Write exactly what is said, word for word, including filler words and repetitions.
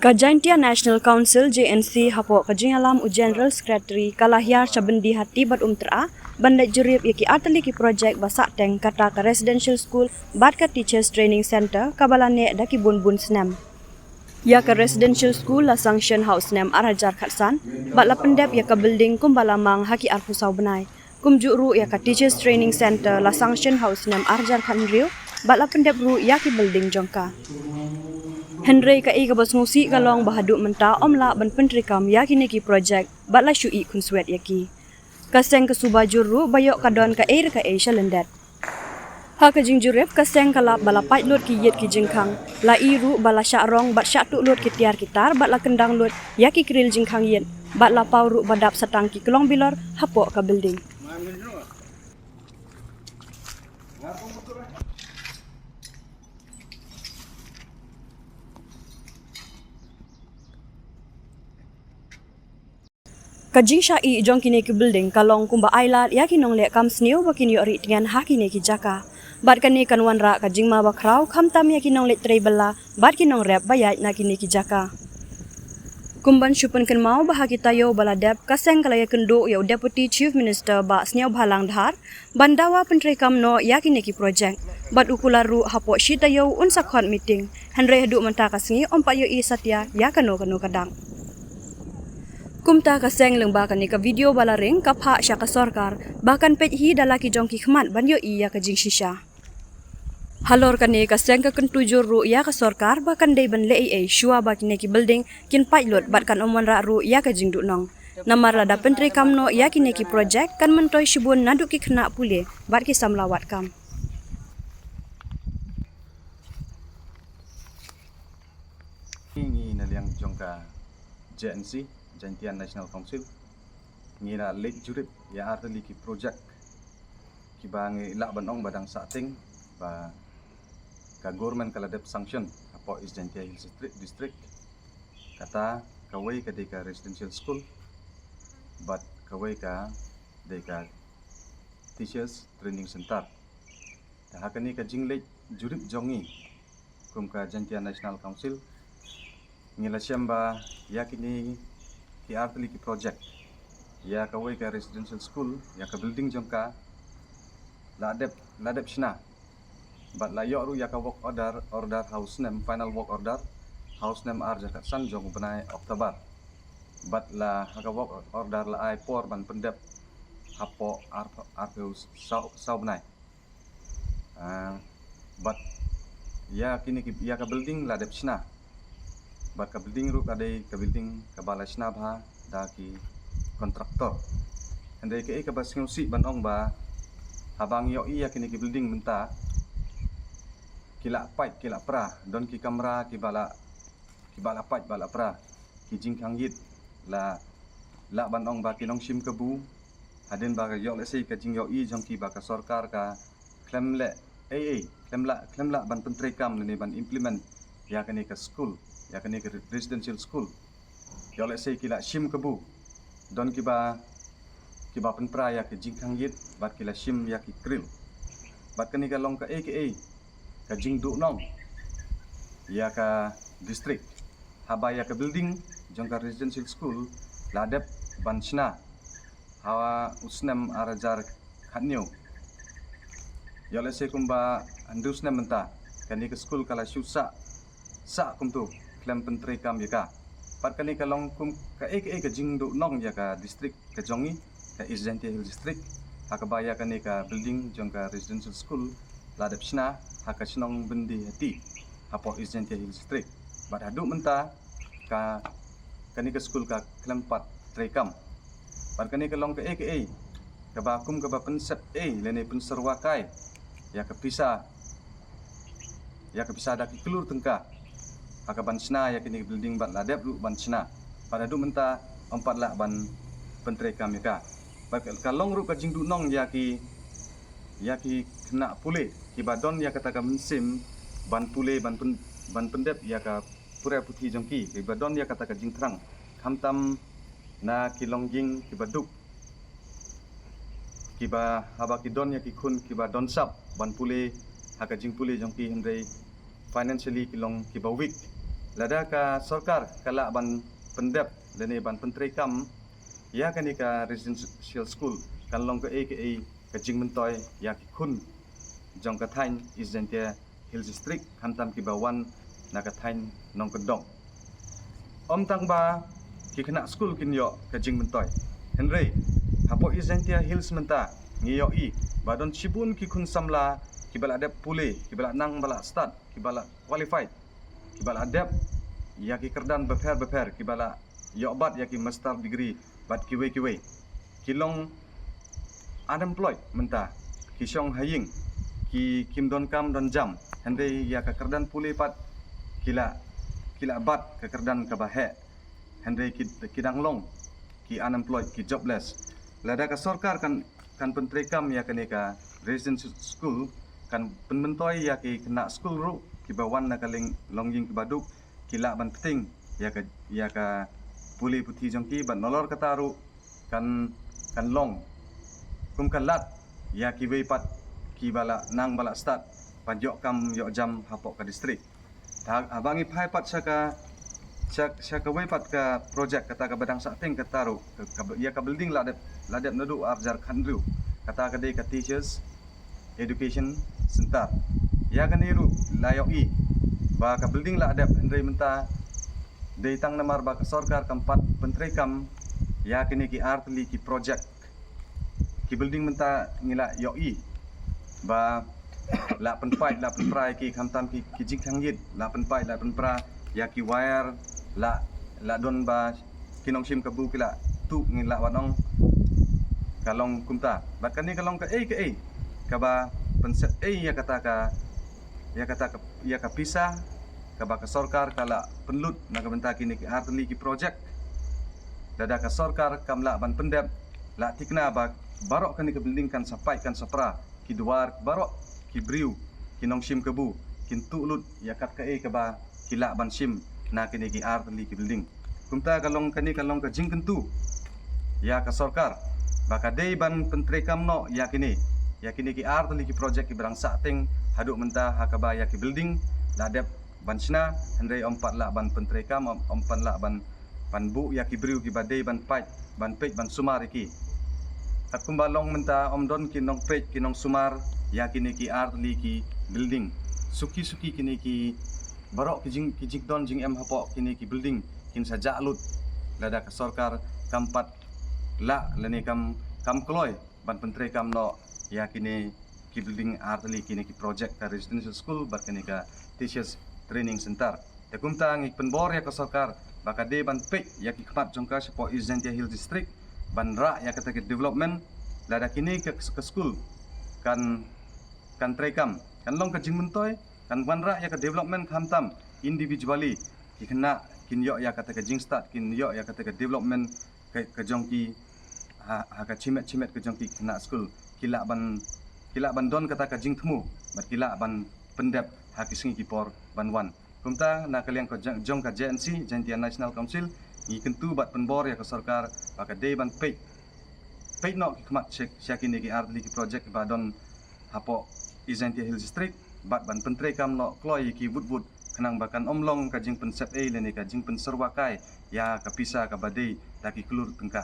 Ka Jaintia National Council, J N C, hapoh ka jingïalam u General Secretary, ka la hiar sha Byndihati bad Umtyrah ban leit jurip ïa ki artylli ki projek ba sahteng, kata ka Residential School bad ka Teachers Training Centre, kaba la neh da ki bun bun snem. Ïa ka Residential School la sanction ha u snem ar hajar khatsan bad la pyndep ïa ka building kumba la mang ha ki arphew saw bnai. Kumjuh ruh ïa ka Teachers Training Centre la sanction ha u snem ar hajar khathynriew bad la pyndep ruh ïa ki building jong ka. Hynrei kaei kaba sngewsih ka long ba haduh mynta ym lah ban pyntreikam ïa kine ki projek bad la shu ïeh khunswet ïa ki. Ka seng ka suba jur ruh ba ïoh ka don kaei re kaei sha lyndet. Ha ka jingjurip, ka seng ka lap ba la pait lut ki ïit ki jingkhang, la i ruh ba la shah rong bad shah tuh lut ki tiar ki tar bad la kyndang lut ïa ki kril jingkhang ïit bad la paw ruh ba dap sa tang ki klong bilor hapoh ka building. Ka jingshah ïeh jong kine ki building ka long kumba ai lad ïa ki nongleh kam sniew ba kin ïoh rieh tngen ha kine ki jaka. Bad kane kan wanrah ka jingma bakhraw khamtam ïa ki nongleit trei bylla bad ki nongrep ba ïaid na kine ki jaka. Kum ban shu pynkynmaw ba ha ki taïew ba la dep, ka seng ka la ïakynduh ïa u Deputy Chief Minister Bah Sniawbhalang Dhar ban dawa pyntreikam noh ïa kine ki projek. Bad u kular ruh hapoh shi taïew un sa khot meeting. Hynrei haduh mynta ka sngi ym pat ïohi satia ïa kano kano ka dak. Kumta ka seng, lyngba kane ka video ba la ring, ka phah sha ka sorkar ba kan peit hi da la ki jong ki khmat ban ïohi ïa ka jingshisha. Halor kane, ka seng ka kyntu jur ruh ïa ka sorkar ba kan dei ban leh ei ei shuwa ba kine ki building kin pait lut bad kan ym wanrah ruh ïa ka jingduhnong. Namar lada pyntreikam noh ïa kine ki projek, kan myntoi shibun naduh ki khynnah pule bad ki samla wad kam. Ngi na liang jong ka J N C, Jaintia National Council, ngi la leit jurip ïa artylli ki projek kiba ngi lah ban ong ba dang sahteng ba ka government ka la dep sanction hapoh East Jaintia Hills District, District. Kata kawei ka dei ka residential school bad kawei ka dei ka teachers training center. Te ha kane ka jingleit jurip jong ngi kum ka Jaintia National Council, ngi la shem ba ïa kine ki artylli ki projek, ïa kawei ka residential school, ïa ka building jong ka, la dep, la dep shna. Bad la ïoh ruh ïa ka work order, order ha u snem, final work order ha u snem ar hajar khatsan jong u bnai October. Bad la ha ka work order la ai por ban pyndep hapoh ar, arphew saw, saw bnai. Ah, bad ïa kine ki, ïa ka building la dep shna. Bad ka building ruh ka dei ka building kaba la shna bha da ki kontraktor. Hynrei kaei kaba sngewsih ban ong ba haba ngi ïohi ïa kine ki building mynta ki la pait ki la pra, don ki kamra kiba la, kiba la pait ba la pra, ki jingkhang ïit la, lah ban ong ba ki nongshim kabu. Hadien ba ïoh lehse ka jingïohi jong ki ba ka sorkar ka khlem leh ei ei, khlem lah, khlem lah ban pyntreikam lane ban implement ïa kane ka school, ïa kane ka re-, residential school. Ïoh lehse ki la shim kabu. Don kiba, kiba pynpra ïa ka jingkhang ïit bad ki la shim ïa ki kril. Bad kane ka long kaei kaei ka jingduhnong ïa ka district. Haba ïa ka building jong ka residential school la dep ban shna ha u snem ar hajar khathynñiew. Ïoh lehse kumba hynriew snem mynta, kane ka school ka la shu sah, sah kumto, khlem pyntreikam ïa ka. Bad kane ka long kum kaei kaei ka jingduhnong ïa ka district ka jong ngi, ka East Jaintia Hills District, ha kaba ïa kane ka building jong ka residential school la dep shna ha ka shnong Byndihati hapoh East Jaintia Hills District. Bad haduh mynta ka, kane ka school ka khlem pat treikam. Bad kane ka long kaei kaei kaba kum kaba pynsep ei lane pynsyrwa kai ïa ka pisa, ïa ka pisa da ki klur tyngka ha ka ban shna ïa kane ka building bad la dep ruh ban shna. Bad haduh mynta ym pat lah ban pyntreikam ïa ka. Bad ka long ruh ka jingduhnong ïa ki, ïa ki khynnah pule kiba don ïa kata ka mynsiem ban pule, ban pyn-, ban pyndep ïa ka pule puthi jong ki, kiba don ïa kata ka jingthrang, khamtam na ki longïing kiba duk, kiba haba ki don ïa ki khun kiba don sap ban pule ha ka jingpule jong ki, hynrei financially ki long kiba weak. Lada ka sorkar ka lah ban pyndep lane ban pyntreikam ïa kane ka residential school, kan long kaei kaei ka jingmyntoi ïa ki khun jong ka thaiñ East Jaintia Hills District, khamtam kiba wan na ka thaiñ Nongkyndong. Ym tang ba ki khynnah skul kin ïoh ka jingmyntoi, hynrei hapoh East Jaintia Hills mynta ngi ïohi ba don shibun ki khun samla kiba la dep pule, kiba la nang ba la stad, kiba la qualified, kiba la dep ïa ki kyrdan bapher bapher, kiba la ïoh bat ïa ki master degree bad kiwei kiwei, ki long unemployed mynta, ki shong ha ïing, ki kim don kam don jam, hynrei ïa ka kyrdan pule pat ki la, ki la bat ka kyrdan kaba heh, hynrei ki, ki dang long ki unemployed, ki jobless. Lada ka sorkar kan, kan pyntreikam ïa kane ka residential school, kan pynmyntoi ïa ki khynnah skul ruh kiba wan na ka liang longïing kiba duk, ki lah ban pynting ïa ka, ïa ka pule puthi jong ki, bad nalor kata ruh kan, kan long kum ka lad ïa kiwei pat kiba la nang ba la stad ban ïoh kam ïoh jam hapoh ka district. Haba ngi phai pat sha ka, sha, sha kawei pat ka project kata kaba dang sah tieng kata ruh, ka, ka, ïa ka building la dep, la dep naduh ar hajar khathynriew, kata ka dei ka Teachers Education Center. Ïa kane ruh la ïohi ba ka building la dep, hynrei mynta dei tang namar ba ka sorkar kam pat pyntreikam ïa kine ki artylli ki project. Ki building mynta ngi la ïohi ba la pynpait, la pynpra ïa ki, khamtam ki, ki jingkhang ïit, la pynpait, la pynpra ïa ki wire, la, la don ba ki nongshim kabu ki la tuh, ngi la wan ong ka long kumta. Bad kane ka long kaei kaei kaba pynsep ei ïa kata ka, ïa kata ka, ïa ka pisa kaba ka sorkar ka la pynlut na ka bynta kine ki artylli ki project. Lada ka sorkar kam lah ban pyndep, la thikna ba baroh kane ka building kan sa pait, kan sa pra, ki duwar baroh, ki briew, ki nongshim kabu kin tuh lut ïa kat kaei kaba ki lah ban shim na kine ki artylli ki building. Kumta ka long, kane ka long ka jingkyntu ïa ka sorkar ba ka dei ban pyntreikam noh ïa kine, ïa kine ki artylli ki project kiba dang sah tieng haduh mynta, ha kaba ïa ki building la dep ban shna, hynrei ym pat lah ban pyntreikam, ym, ym pat lah ban, ban buh ïa ki briew kiba dei ban pait, ban peit, ban sumar ïa ki. Katkum ba long mynta, ym don ki nongpeit, ki nongsumar ïa kine ki artylli ki building. Suki suki kine ki, baroh ki jing, ki jingdon jingem hapoh kine ki building kin sa jah lut lada ka sorkar kam pat lah lane kam, kam kloi ban pyntreikam noh ïa kine ki building artylli kine ki project, ka residential school bad kane ka Teachers Training Center. Te kumta ngi pynbor ïa ka sorkar ba ka dei ban peit ïa ki khmat jong ka shapoh East Jaintia Hills District ban rah ïa kata ka development. Lada kine ka, ka skul kan, kan treikam, kan long ka jingmyntoi, kan wanrah ïa ka development, khamtam individually ki khynnah kin ïoh ïa kata ka jingstad, kin ïoh ïa kata ka development ka, ka jong ki, ha, ha ka shimet shimet ka jong ki khynnah skul, ki lah ban, ki lah ban don kata ka jingthmu bad ki lah ban pyndep ha ki sngi ki por ban wan. Kumta na ka liang ka jong, jong ka J N C, Jaintia National Council, ngi kyntu bad pynbor ïa ka sorkar ba ka dei ban peit, peit noh ki khmat sha, sha kine ki artylli ki project ba don hapoh East Jaintia Hills District bad ban pyntreikam noh kloi ïa ki wut wut, khnang ba kan ym long ka jingpynsep ei lane ka jingpynsyrwa kai ïa ka pisa kaba dei da ki klur tyngka.